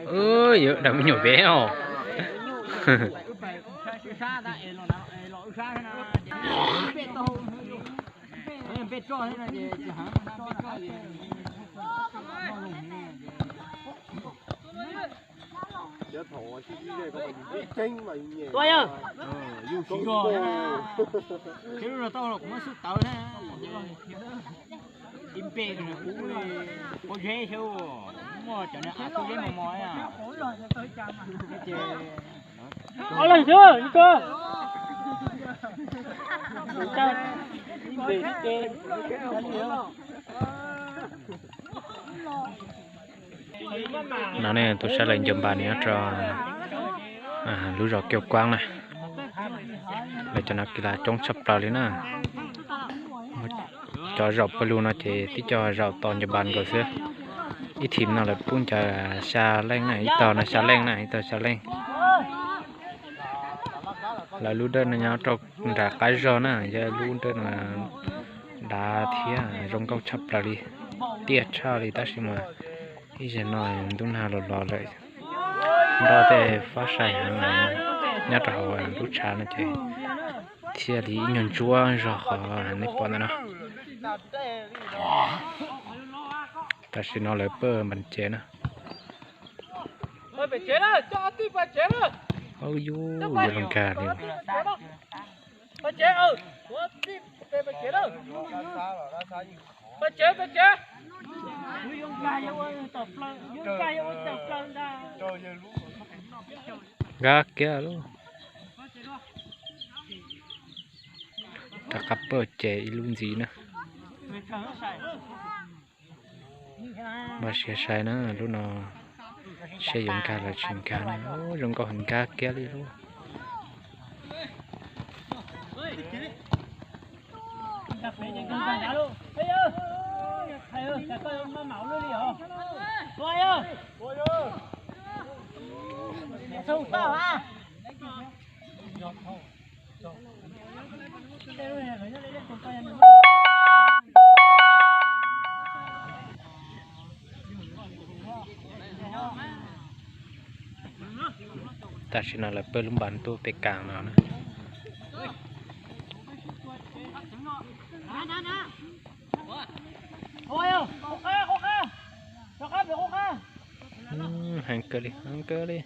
Ub, yuav dam me nyuam peb os. Tua yawg. Tsis lub no tau los kuv muab xub tawv thiab. Ib npe kuv pob zeb xwb, muaj cov niag av pob zeb mos mos. Ob leeg xwb, Ntsuag. No ne, tus sab laim ncaws npas nyob rau lub zos Kiav Kuab na. Lawv cov no kis las coob tshaj plaws li na. Cov zaum pawg lug no ces tib co zaum tos ncaws npas nkaus xwb. Ib thim no lawv pub ncaws xya leej na, ib tog no xya leej na, ib tog xya leej. Lawv lub dawj no nyob rau nram qab zog na, yog lub dawj no dav thiab zoo nkauj tshaj plaws li, tiaj tshaj li tab sis mas ib zaug no ntuj nag los los lawm, nroj tej fab sai heev, nyob rau hauv lub tshav no ces thiaj li ib nyuag ntsuab zog qhov nej pom ntawm no. Tam sim no lawv pawj npas ces na. Au yus, yuav luag nkag li. Nkag kiag lauj. Rov qab pawj ces ib lub ntxiv na. Npaj siab saib na, lub no seb yuav nkag los tsis nkag na. Zoo nkauj heev, nkag kiag li lauj. Tam sim no lawv pawj lub npas tuaj pem kas no na. Heev kawg li, heev kawg li.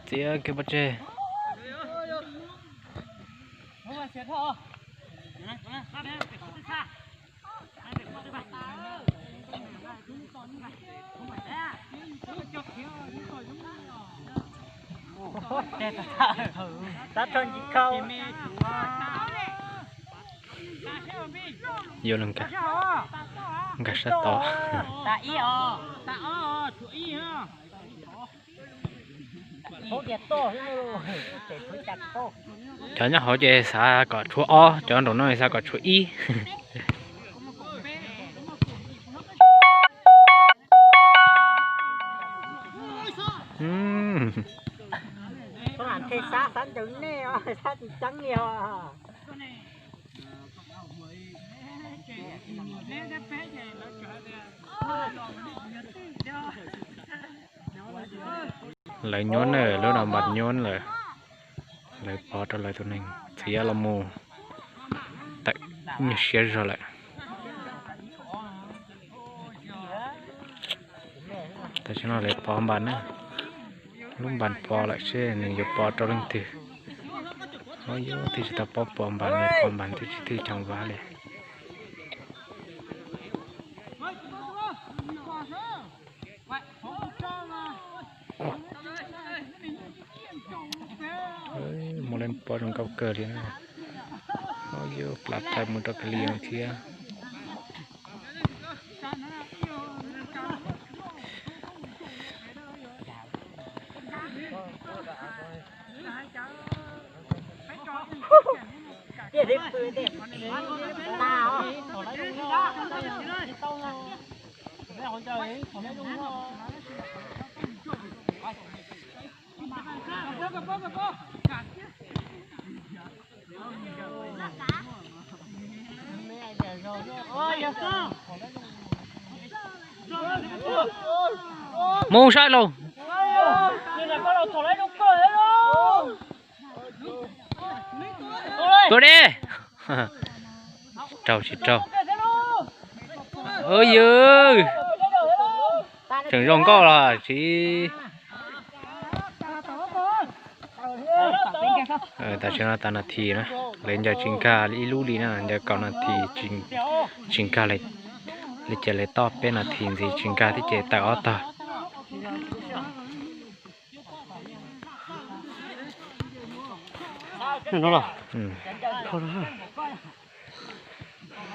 Txiav kiag pov tseg. Yuav los nkag, nkag sab tod. Cov nyob hauv ces xav kom tshuav ob, cov nraum no xav kom tshuav ib. Lawv nyuab na, lub no npas nyuab lawm. Lawv pov rau lawv tus neeg txiav los mus tawm nyuag siab zog lawm. Tam sim no lawv pov npas na, lub npas pov lawm seb nws yuav pov rau leej twg. Ob, yus twb tsis tau paub pov npas, nws pov npas twb tsis twg cov npas li. Muaj leej pov zoo nkauj kawg li na. Ob, yus plas plaws mus rau kawg li thiab. Mus saib lauj. Tua di. Raug tsis raug. Ov yawg, tseem zoo nkauj los tsis. Tam sim no tas nas this na, lawv ncaws tsis nkag ib lub li na, ncaws kaum nas this tsis nkag li. Li ces lawv toj peb nas this ntxiv tsis nkag thiab ces tawm ob tog.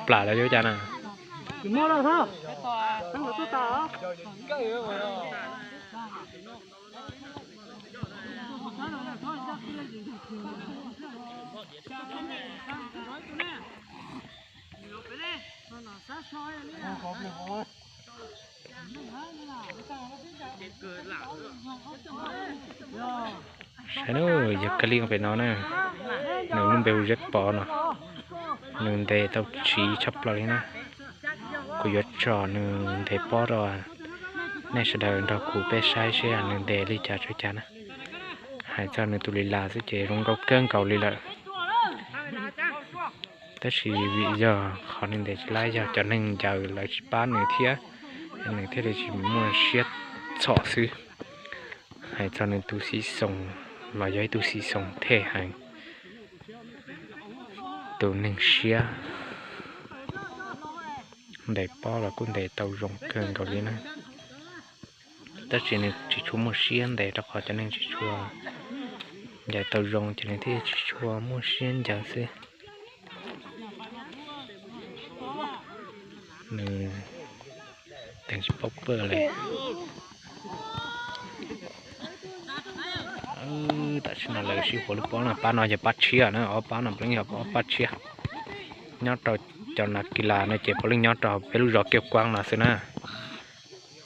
Plam lawv yuav cas na. Saib na, yog kawg li pem no na, nws lub npe hu Zeb Pov no, nws ntes tau tsiv tshaj plaws li na. Kuv yuav tso nws ntes pob rau nej sawv daws nrog kuv peb saib seb nws ntes li cas tsuas cas na. Hais txog nws tus li las xwb ces zoo nkauj kawg nkaus li lawm. Tab sis vim yog qhov nws ntes tsis laib yog cov neeg ncaws lawv tsis pab nws thiab, nws thiaj li tsis muaj siab txhom xwb. Hais txog nws tus xim xoos los yog ib tug xim xoos thej heev, tus neeg siab. Ntes pob los kuj ntes tau zoo kawg nkaus li na. Tab sis nws tsis tshua muaj siab ntes rau qhov cov neeg tsis tshua ncaws tau zoo ces nws thiaj tsis tshua muaj siab ncaws xwb. Nws teeg tsis paub pawj li. Tam sim no lawv sib huas lub pob no, pab no yog pab tshiab na, ob pab no puav leej yog ob pab tshiab. Nyob rau cov nas kis las no ces puav leej nyob rau peb lub zos Kiaj Kuab no xwb na.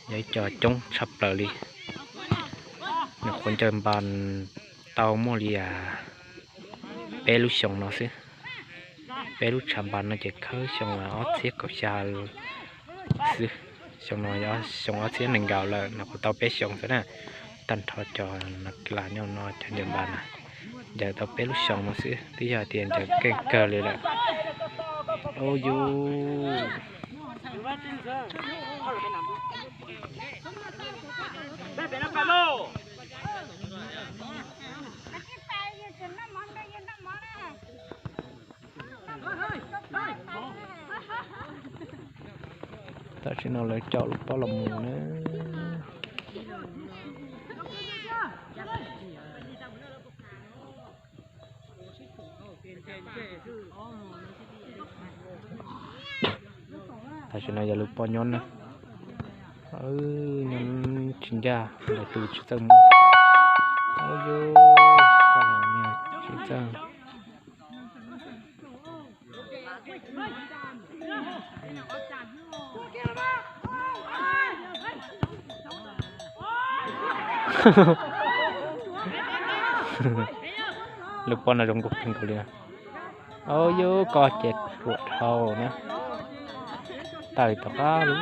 Yog ib co coob tshaj plaws li. Nws qhuav ncaws npas tau muaj li peb lub xyoo no xwb. Peb lub tshav npas no ces khawb xyoo ob txhiab kaum xya xwb. Xyoo no xyoo ob txhiab nees nkaum lawm, nws qhuav tau peb xyoo xwb na. Tag nrho cov nas kis las nyob no cov ncaws npas na, ncaws tau peb lub xyoo no xwb, twb yog tias ncaws keej kawg li lawm. Ov yus. Tam sim no lawv caum lub pob los mus na. Tam sim no yog lub pob nyob na. Nyob tsis ncaj, lawv tus tsis txawj mus. Ov yus, koj los niag tsis txawj. Lub pob no zoo nkauj kawg nkaus li na. Ov yus, koj ces ruam dhau na. Tawm tom qab lub.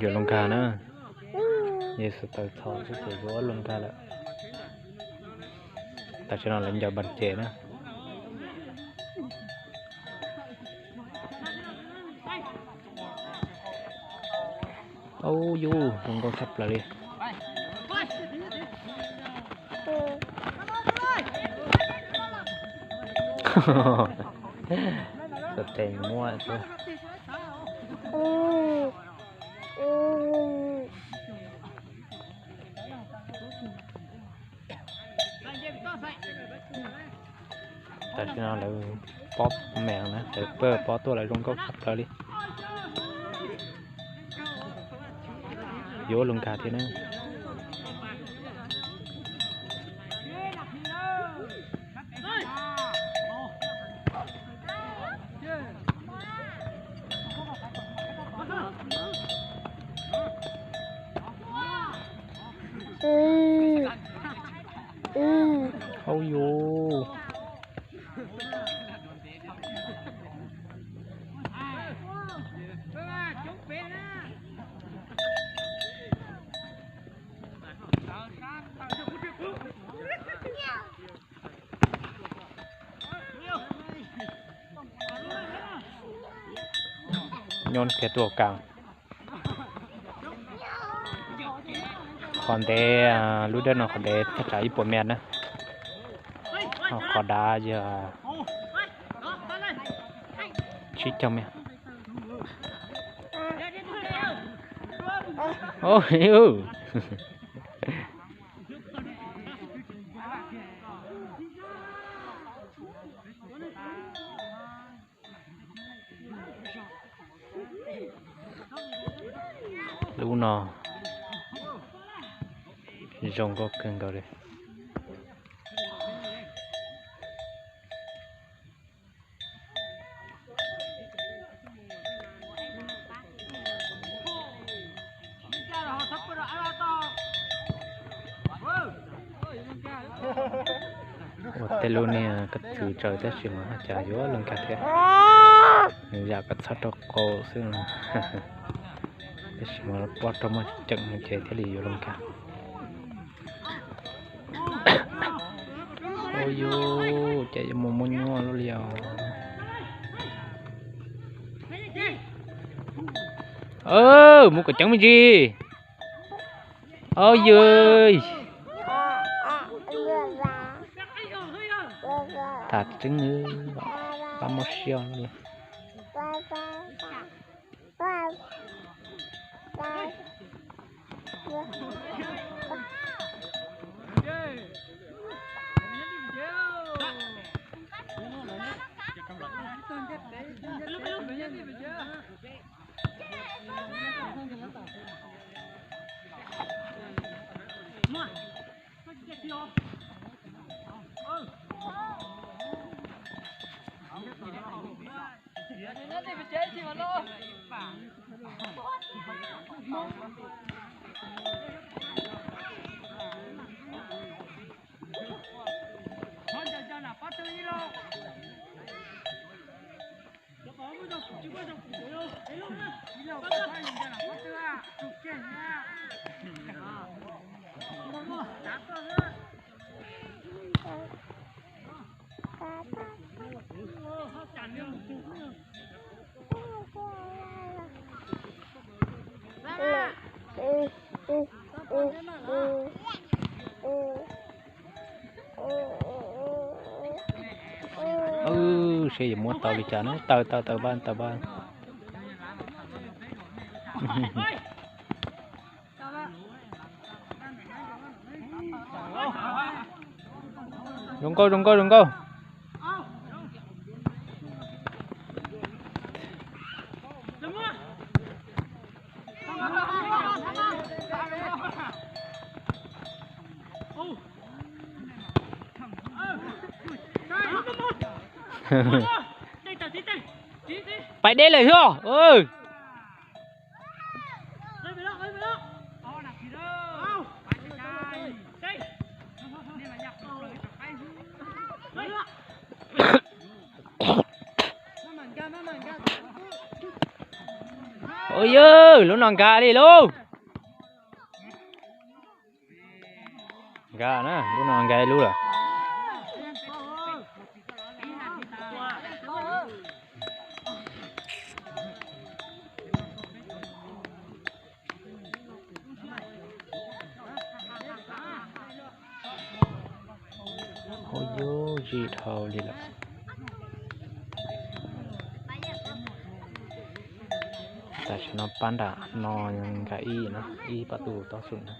Yuav luaj nkag na. Yog xav tawm txhom xwb ces yuav luaj nkag lawm. Tam sim no lawv ncaws npas ces na. Ov yus, zoo nkauj tshaj plaws li. Tes muab xwb. Tam sim no lawv pob mees na, lawv pawg pob tuaj lawv zoo nkauj tshaj plaws li. Yuav ua lus nkag thiab na. Hauj yus. Nyob kiag tuaj kam. Qhov ntev, lub dawb no qhov ntev thaj tsam ib puas mev na. Ho qhov dav yog tsib caug mev. Lub no zoo nkauj kawg nkaus li. Ua tej lub niag koj txwv tsaws tab sis mas cas yuav lub nkag thiab. Nws yam kom txhob rau qau xwb. Tab sis mas pob rau muaj ceem no ces thiaj li yuav lub nkag. Ua yus ces yuav mus muaj nyuaj luaj li os. Mus kom ceev me ntsis. Au yws. Tham tseeb, pab muab siab li. Seb yuav muab tau li cas na, taw taw taw npaj taw npaj. Zoo nkauj zoo nkauj zoo nkauj. Pais deb lawm xwb. Ua yws, lub no nkag li lauj. Nkag na, lub no nkag ib lub lawm. Ua yus zis dhau li lawm. Tam sim no pab nram no nkag ib na, ib pab tus tau xwm na.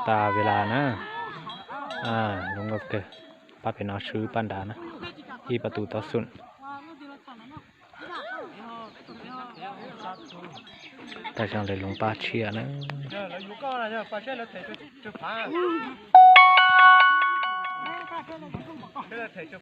Tas ves las na. Zoo nkauj kawg. Pab pem no swb pab nrad na. Ib pas tus tau xum. Tag zog lawv loov pab tshiab na.